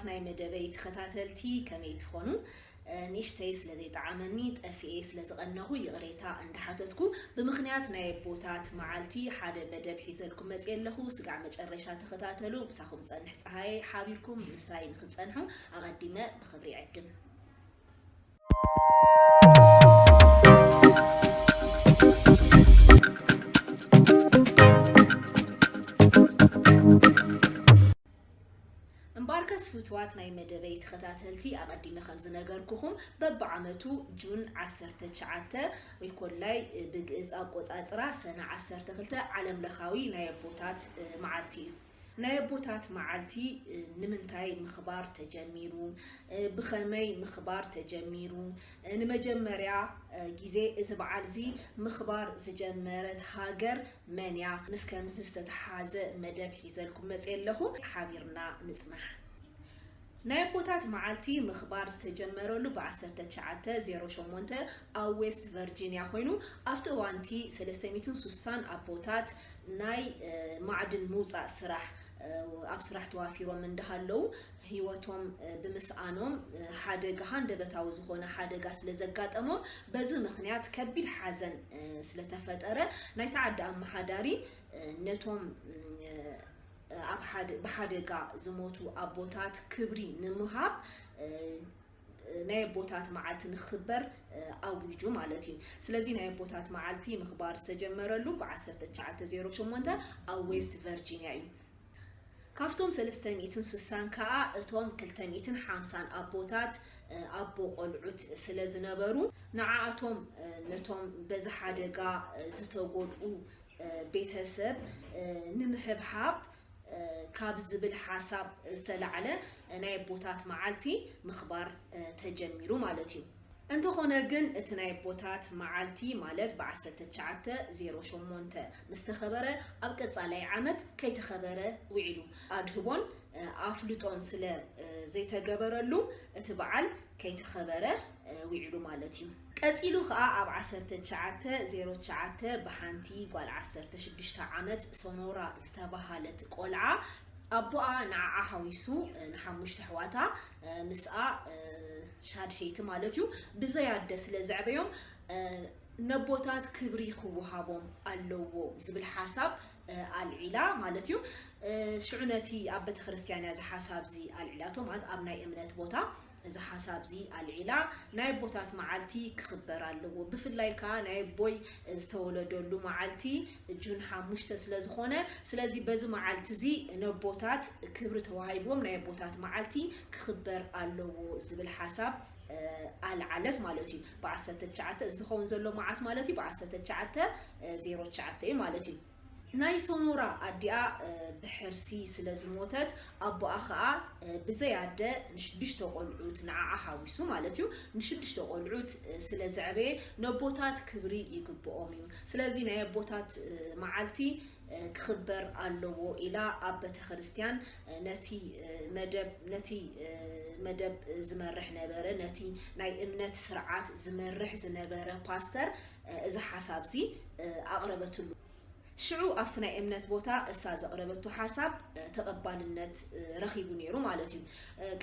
ናይ መደበይ ተኸታተልቲ ከመይ ትኾኑ? ንእሽተይ ስለ ዘይጠዓመኒ ጠፊኤ ስለ ዝቐነኹ ይቕሬታ እንዳሓተትኩ፣ ብምኽንያት ናይ ኣቦታት መዓልቲ ሓደ መደብ ሒዘልኩም መፅየ ኣለኹ። ስጋዕ መጨረሻ ተኸታተሉ። ምሳኹም ዝፀንሕ ፀሃየ ሓቢርኩም ምሳይ ንክትፀንሑ ኣቐዲመ ብኽብሪ ይዕድም። እምበኣርከስ ፍቱዋት ናይ መደበይ ተኸታተልቲ፣ ኣቐዲመ ከም ዝነገርኩኹም፣ በብዓመቱ ጁን ዓሰርተ ትሽዓተ ወይ ኮላይ ብግእዝ ኣቆጻጽራ ሰነ ዓሰርተ ክልተ ዓለም ለኻዊ ናይ ኣቦታት መዓልቲ እዩ። ናይ ኣቦታት መዓልቲ ንምንታይ ምኽባር ተጀሚሩ? ብኸመይ ምኽባር ተጀሚሩ? ንመጀመርያ ግዜ እዚ በዓል እዚ ምኽባር ዝጀመረት ሃገር መን እያ? ምስ ከምዚ ዝተተሓዘ መደብ ሒዘልኩም መፅየ ኣለኹ። ሓቢርና ንፅናሕ። ናይ ኣቦታት መዓልቲ ምኽባር ዝተጀመረሉ ብ ዓሰርተ ትሽዓተ ዜሮ ሸሞንተ ኣብ ዌስት ቨርጂንያ ኮይኑ፣ ኣብቲ እዋንቲ ሰለስተ ሚእትን ስሳን ኣቦታት ናይ ማዕድን ምውፃእ ስራሕ ኣብ ስራሕ ተዋፊሮም እንዳሃለዉ ህይወቶም ብምስኣኖም ሓደጋ፣ ሃንደበታዊ ዝኾነ ሓደጋ ስለ ዘጋጠሞም፣ በዚ ምኽንያት ከቢድ ሓዘን ስለተፈጠረ፣ ናይቲ ዓዲ ኣመሓዳሪ ነቶም ኣብ ሓደ ብሓደጋ ዝሞቱ ኣቦታት ክብሪ ንምሃብ ናይ ኣቦታት መዓልቲ ንክኽበር ኣዊጁ ማለት እዩ። ስለዚ ናይ ኣቦታት መዓልቲ ምኽባር ዝተጀመረሉ ብ ዓሰርተ ትሽዓተ ዜሮ ሸሞንተ ኣብ ዌስት ቨርጂንያ እዩ። ካብቶም ሰለስተ ሚእትን ስሳን ከኣ እቶም ክልተ ሚእትን ሓምሳን ኣቦታት ኣቦ ቆልዑት ስለ ዝነበሩ፣ ንዓኣቶም ነቶም በዚ ሓደጋ ዝተጎድኡ ቤተሰብ ንምሕብሓብ ካብ ዝብል ሓሳብ ዝተላዕለ ናይ ኣቦታት መዓልቲ ምኽባር ተጀሚሩ ማለት እዩ። እንተኾነ ግን እቲ ናይ ኣቦታት መዓልቲ ማለት ብ ዓሰርተ ትሽዓተ ዜሮ ሸሞንተ ምስ ተኸበረ ኣብ ቀጻላይ ዓመት ከይተኸበረ ውዒሉ። ኣድህቦን ኣፍልጦን ስለ ዘይተገበረሉ እቲ በዓል ከይተኸበረ ውዒሉ ማለት እዩ። ቀጺሉ ኸኣ ኣብ ዓሰርተ ትሽዓተ ዜሮ ትሽዓተ ብሓንቲ ጓል ዓሰርተ ሽዱሽተ ዓመት ሶኖራ ዝተባሃለት ቆልዓ ኣቦኣ ንዓዓ ሓዊሱ ንሓሙሽተ ኣሕዋታ ምስኣ ሻድሸይቲ ማለት እዩ ብዘይ ኣደ ስለ ዘዕበዮም ነቦታት ክብሪ ክወሃቦም ኣለዎ ዝብል ሓሳብ ኣልዒላ ማለት እዩ። ሽዑ ነቲ ኣብ ቤተክርስትያን እያ እዚ ሓሳብ እዚ ኣልዒላቶ ማለት ኣብ ናይ እምነት ቦታ እዚ ሓሳብ እዚ ኣልዒላ ናይ ኣቦታት መዓልቲ ክኽበር ኣለዎ፣ ብፍላይ ከዓ ናይ ኣቦይ ዝተወለደሉ መዓልቲ ጁን ሓሙሽተ ስለ ዝኾነ፣ ስለዚ በዚ መዓልቲ እዚ ነቦታት ክብሪ ተዋሂብዎም ናይ ኣቦታት መዓልቲ ክኽበር ኣለዎ ዝብል ሓሳብ ኣልዓለት ማለት እዩ። ብ ዓሰርተ ትሽዓተ እዚ ዝኸውን ዘሎ መዓስ ማለት እዩ? ብ ዓሰርተ ትሽዓተ ዜሮ ትሽዓተ እዩ ማለት እዩ። ናይ ሶኖራ ኣዲኣ ብሕርሲ ስለ ዝሞተት ኣቦኣ ኸኣ ብዘይ ኣደ ንሽዱሽተ ቆልዑት ንዓኣ ሓዊሱ ማለት እዩ ንሽዱሽተ ቆልዑት ስለ ዘዕበየ ነቦታት ክብሪ ይግብኦም እዩ። ስለዚ ናይ ኣቦታት መዓልቲ ክኽበር ኣለዎ ኢላ ኣብ ቤተክርስትያን ነቲ መደብ ነቲ መደብ ዝመርሕ ነበረ ነቲ ናይ እምነት ስርዓት ዝመርሕ ዝነበረ ፓስተር እዚ ሓሳብ እዚ ኣቕረበትሉ። ሽዑ ኣብቲ ናይ እምነት ቦታ እሳ ዘቕረበቶ ሓሳብ ተቐባልነት ረኺቡ ነይሩ ማለት እዩ።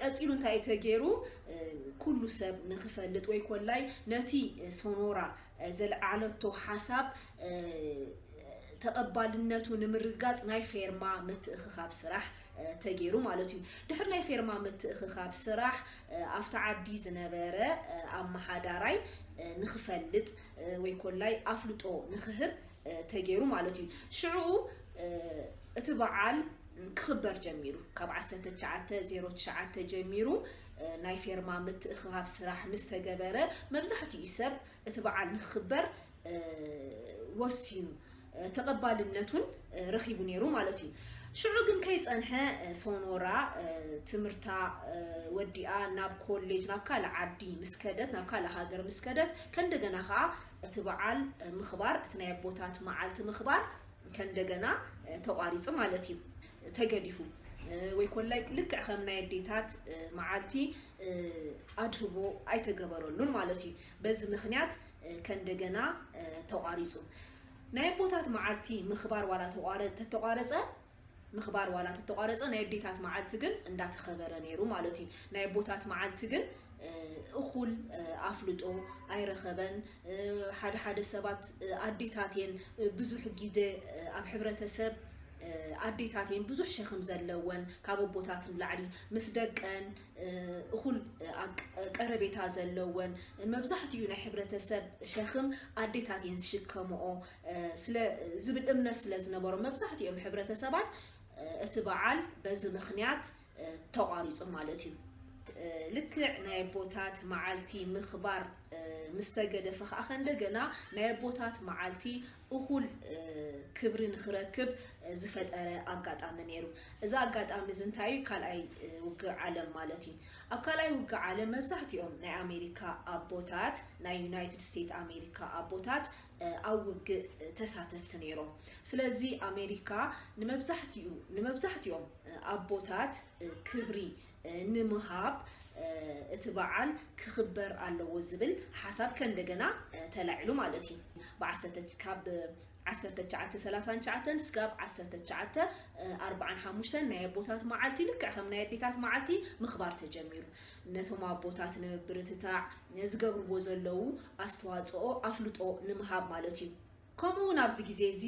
ቀጺሉ እንታይ እዩ ተገይሩ? ኩሉ ሰብ ንኽፈልጥ ወይ ኮላይ ነቲ ሶኖራ ዘልዓለቶ ሓሳብ ተቐባልነቱ ንምርግጋጽ ናይ ፌርማ ምትእኽኻብ ስራሕ ተገይሩ ማለት እዩ። ድሕሪ ናይ ፌርማ ምትእኽኻብ ስራሕ ኣብቲ ዓዲ ዝነበረ ኣመሓዳራይ ንኽፈልጥ ወይ ኮላይ ኣፍልጦ ንኽህብ ተገይሩ ማለት እዩ። ሽዑ እቲ በዓል ክኽበር ጀሚሩ ካብ ዓሰርተ ትሽዓተ ዜሮ ትሽዓተ ጀሚሩ ናይ ፌርማ ምትእኽኻብ ስራሕ ምስ ተገበረ መብዛሕትኡ ሰብ እቲ በዓል ንክኽበር ወሲኑ ተቐባልነት እውን ረኺቡ ነይሩ ማለት እዩ። ሽዑ ግን ከይጸንሐ ሶኖራ ትምህርታ ወዲኣ ናብ ኮሌጅ ናብ ካልእ ዓዲ ምስ ከደት ናብ ካልእ ሃገር ምስ ከደት ከእንደገና ከዓ እቲ በዓል ምኽባር እቲ ናይ ኣቦታት መዓልቲ ምኽባር ከእንደገና ተቋሪጹ ማለት እዩ። ተገዲፉ ወይ ኮላይ ልክዕ ከም ናይ ኣዴታት መዓልቲ ኣድህቦ ኣይተገበረሉን ማለት እዩ። በዚ ምኽንያት ከእንደገና ተቋሪጹ። ናይ ኣቦታት መዓልቲ ምኽባር ዋላ ተቋረ- ተተቋረጸ ምኽባር ዋላ ተተቋረጸ፣ ናይ ኣዴታት መዓልቲ ግን እንዳተኸበረ ነይሩ ማለት እዩ። ናይ ኣቦታት መዓልቲ ግን እኹል ኣፍልጦ ኣይረኸበን። ሓደ ሓደ ሰባት ኣዴታት እየን ብዙሕ ግደ ኣብ ሕብረተሰብ ኣዴታት እየን ብዙሕ ሸኽም ዘለወን፣ ካብ ኣቦታት ንላዕሊ ምስ ደቀን እኹል ቀረቤታ ዘለወን። መብዛሕትኡ ናይ ሕብረተሰብ ሸኽም ኣዴታት እየን ዝሽከምኦ ስለ ዝብል እምነት ስለ ዝነበሮም፣ መብዛሕትኦም ሕብረተሰባት እቲ በዓል በዚ ምኽንያት ተቋሪጹ ማለት እዩ። ልክዕ ናይ ኣቦታት መዓልቲ ምኽባር ምስ ተገደፈ ከኣ፣ ከእንደገና ናይ ኣቦታት መዓልቲ እኹል ክብሪ ንኽረክብ ዝፈጠረ ኣጋጣሚ ነይሩ። እዚ ኣጋጣሚ እዚ እንታይ እዩ? ካልኣይ ውግእ ዓለም ማለት እዩ። ኣብ ካልኣይ ውግእ ዓለም መብዛሕትኦም ናይ ኣሜሪካ ኣቦታት፣ ናይ ዩናይትድ ስቴትስ ኣሜሪካ ኣቦታት ኣብ ውግእ ተሳተፍቲ ነይሮም። ስለዚ ኣሜሪካ ንመብዛሕትኡ ንመብዛሕትኦም ኣቦታት ክብሪ ንምሃብ እቲ በዓል ክኽበር ኣለዎ ዝብል ሓሳብ ከእንደገና ተላዒሉ ማለት እዩ። ብዓሰርተ ካብ ዓሰርተ ትሽዓተ ሰላሳን ትሽዓተን ስጋብ ዓሰርተ ትሽዓተ ኣርባዓን ሓሙሽተን ናይ ኣቦታት መዓልቲ ልክዕ ከም ናይ ኣዴታት መዓልቲ ምኽባር ተጀሚሩ። ነቶም ኣቦታት ንምብርትታዕ ዝገብርዎ ዘለዉ ኣስተዋፅኦ ኣፍልጦ ንምሃብ ማለት እዩ። ከምኡ እውን ኣብዚ ግዜ እዚ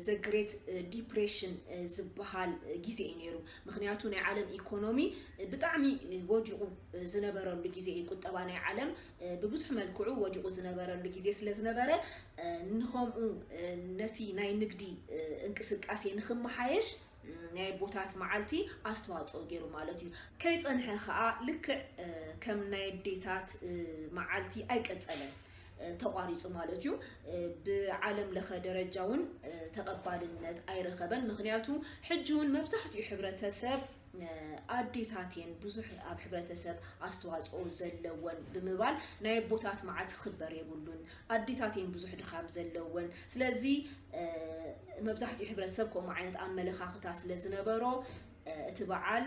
ዘግሬት ዲፕሬሽን ዝበሃል ግዜ እዩ ነይሩ። ምክንያቱ ናይ ዓለም ኢኮኖሚ ብጣዕሚ ወዲቑ ዝነበረሉ ግዜ እዩ። ቁጠባ ናይ ዓለም ብብዙሕ መልክዑ ወዲቑ ዝነበረሉ ግዜ ስለ ዝነበረ፣ ንኸምኡ ነቲ ናይ ንግዲ እንቅስቃሴ ንክመሓየሽ ናይ ኣቦታት መዓልቲ ኣስተዋፅኦ ገይሩ ማለት እዩ። ከይፀንሐ ከዓ ልክዕ ከም ናይ ኣዴታት መዓልቲ ኣይቀፀለን፣ ተቋሪፁ ማለት እዩ። ብዓለም ለኸ ደረጃ እውን ተቐባልነት ኣይረኸበን። ምክንያቱ ሕጂ እውን መብዛሕትኡ ሕብረተሰብ ኣዴታት እየን ብዙሕ ኣብ ሕብረተሰብ ኣስተዋፅኦ ዘለወን ብምባል ናይ ኣቦታት መዓልቲ ክኽበር የብሉን፣ ኣዴታት እየን ብዙሕ ድኻም ዘለወን። ስለዚ መብዛሕትኡ ሕብረተሰብ ከምኡ ዓይነት ኣመለኻኽታ ስለ ዝነበሮ እቲ በዓል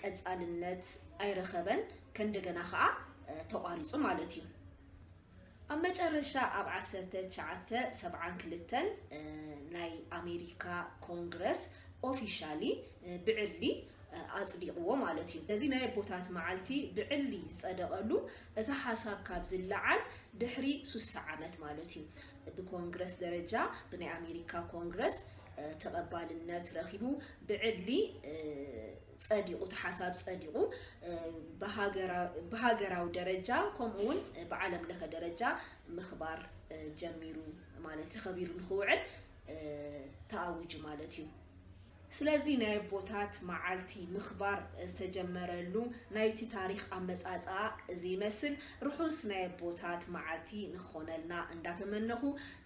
ቀፃልነት ኣይረኸበን፣ ከእንደገና ከዓ ተቋሪፁ ማለት እዩ። ኣብ መጨረሻ ኣብ ዓሰርተ ትሽዓተ ሰብዓን ክልተን ናይ ኣሜሪካ ኮንግረስ ኦፊሻሊ ብዕሊ ኣፅዲቕዎ ማለት እዩ። እዚ ናይ ኣቦታት መዓልቲ ብዕሊ ዝፀደቐሉ እዚ ሓሳብ ካብ ዝለዓል ድሕሪ ሱሳ ዓመት ማለት እዩ። ብኮንግረስ ደረጃ ብናይ ኣሜሪካ ኮንግረስ ተቐባልነት ረኺቡ ብዕሊ ጸዲቑ፣ እቲ ሓሳብ ጸዲቑ፣ ብሃገራዊ ደረጃ ከምኡ እውን ብዓለም ለኸ ደረጃ ምኽባር ጀሚሩ ማለት ተኸቢሩ ንኽውዕል ተኣዊጁ ማለት እዩ። ስለዚ ናይ ኣቦታት መዓልቲ ምኽባር ዝተጀመረሉ ናይቲ ታሪኽ ኣመጻጽኣ እዚ ይመስል። ርሑስ ናይ ኣቦታት መዓልቲ ንኽኾነልና እንዳተመነኹ፣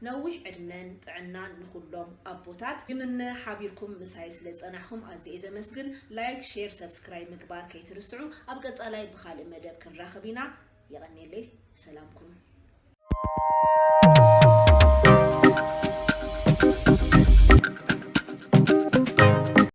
ነዊሕ ዕድመን ጥዕናን ንኹሎም ኣቦታት ይምነ። ሓቢርኩም ምሳይ ስለ ዝጸናሕኩም ኣዝየ እየ ዘመስግን። ላይክ፣ ሼር፣ ሰብስክራይብ ምግባር ከይትርስዑ። ኣብ ቀጻላይ ብኻልእ መደብ ክንራኸብ ኢና። የቐንየለይ። ሰላም ኩኑ።